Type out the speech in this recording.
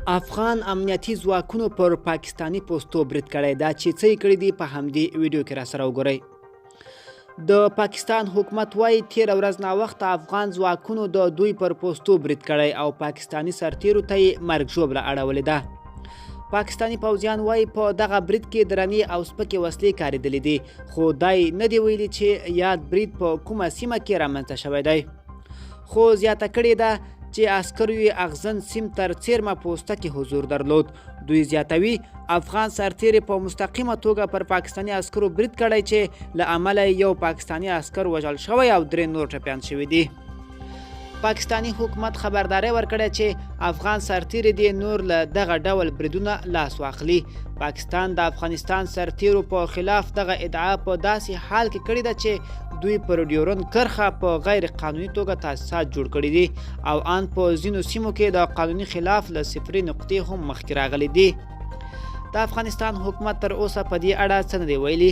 افغان امنیتي ځواکونو پر پاکستاني پوستو برید کړی. دا چې څه یې کړي دي، په همدې ویډیو کې راسره وګورئ. د پاکستان حکومت وایي، تېره ورځ ناوخته افغان ځواکونو د دوی پر پوستو برید کړی او پاکستاني سرتیرو ته یې مرګ ژوبله اړولې ده. پاکستاني پوځیان وایي، په دغه برید کې درنې او سپکې وسلې کارېدلې دي، خو دا یې نه دی ویلي چې یاد برید په کومه سیمه کې رامنځته شوی دی، خو زیاته کړې ده چې عسکرو یې اغزن سیم تر څیرمه پوسته کې حضور درلود. دوی زیاتوي، افغان سرتیري په مستقیمه توګه پر پاکستاني عسکرو برید کړی چې له امله یو پاکستاني عسکر وژل شوی او درې نور ټپیان شوي دي. پاکستاني حکومت خبرداری ورکړی چې افغان سرتیري دې نور له دغه ډول بریدونه لاس واخلي. پاکستان د افغانستان سرتیرو په خلاف دغه ادعا په داسې حال کې کړې ده چې دوی پر ډیورن کرښه په غیر قانوني توګه تاسیسات جوړ کړي دي او ان په ځینو سیمو کې د قانوني خلاف له صفري نقطې هم مخکې راغلي دي. د افغانستان حکومت تر اوسه په دې اړه څه نه دی ویلي.